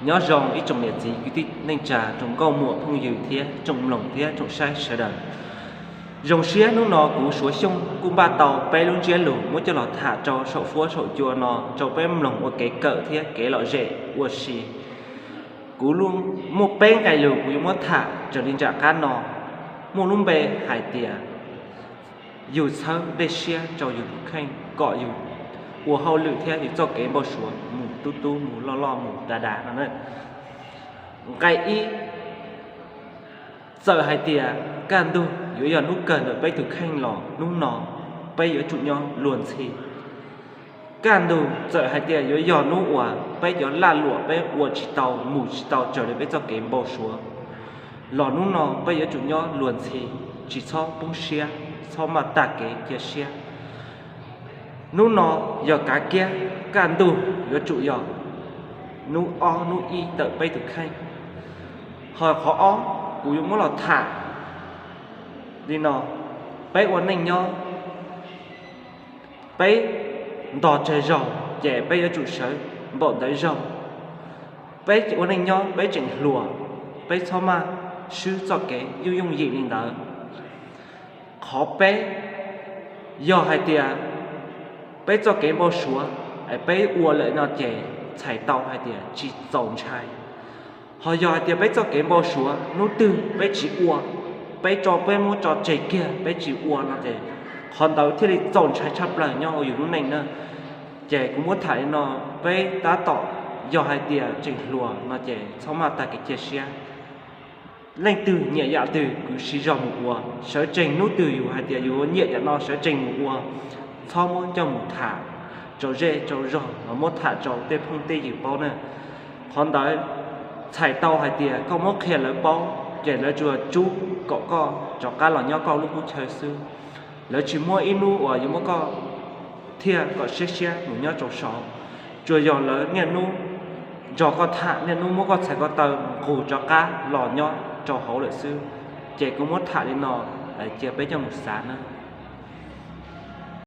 Nyob zoo ib tsoom niam txiv kwv tij neej tsa, tsoom nkauj muam phooj ywg thiab tsoom mloog thiab tsoom saib sawv daws. Zoo siab hnub no kuv Suav Xyooj kuj npaj tau peb lub ntsiab lus muab coj los tham rau saum fuab saum cua no rau peb mloog ua kev kawm thiab kev lom zem ua si. Kuv muaj peb nqe lus kuv yuav muab tham raws li nram qab no. Muaj lub npe hais tias yus txhawb dej siab rau yus tus kheej kom yus ua hauj lwm thiab yus txoj kev npau suav mus tub tub mus loj loj mus dav dav no na. Nqe ib, txawm hais tias kaj ntug yuav yog hnub kawg ntawm peb tus kheej los hnub no peb yuav tsum nyob luag ntxhi. Kaj ntug txawm hais tias yuav yog hnub uas peb cov lag luam peb ua tsis tau mus tsis tau raws li peb txoj kev npau suav los hnub no peb yuav tsum nyob luag ntxhi, tsis txhob poob siab, txhob maj tag kev cia siab. Hnub no yog kav kiab, kaj ntug yuav tsum yog hnub ob hnub ib ntawm peb tus kheej. Ho qhov ob kuv yuav muab los tham li no, peb ua neej nyob, peb ntog tsawg zaug ces peb yuav tsum sawv npaum ntawd zaug. Peb ua neej nyob peb tseem hluas, peb txhob maj swb txoj kev yooj yooj yim li ntawd. Qhov peb, yog hais tias peb txoj kev npau suav es peb ua lawm no ces txhais tau hais tias tsis txaus ntshai. Ho yog hais tias peb txoj kev npau suav hnub twg peb tsis ua, peb tso peb muab tso tseg kiag peb tsis ua no ces qhov ntawd thiaj li txaus ntshai tshaj plaws nyob hauv yus lub neej na. Ces kuv muab tham li no, peb tab tom, yog hais tias tseem hluas no ces txhob maj tag kev cia siab. Leej twg nyiam yam twg kuv siv zog mus ua, sawv tsees hnub twg yus hais tias yus nyiam yam no sawv tsees mus ua, txhob muab coj mus tham rau zej rau zog los muab tham rau tej phooj tej ywg paub na. Qhov ntawd txhais tau hais tias koj muab qhia lawv paub ces lawv tsuas tsub kom koj rov qab los nyob koj lub qub chaw xwb. Lawv tsis muab ib hnub uas yuav muab koj thiaj kom siab siab mus nyob rau saud. Tsuas yog lawv niaj hnub nrog koj tham, niaj hnub muab koj txhais ko taw nqug rov qab los nyob rau hauv lawm xwb. Ces kuv muab tham li no, cia peb coj mus xav na.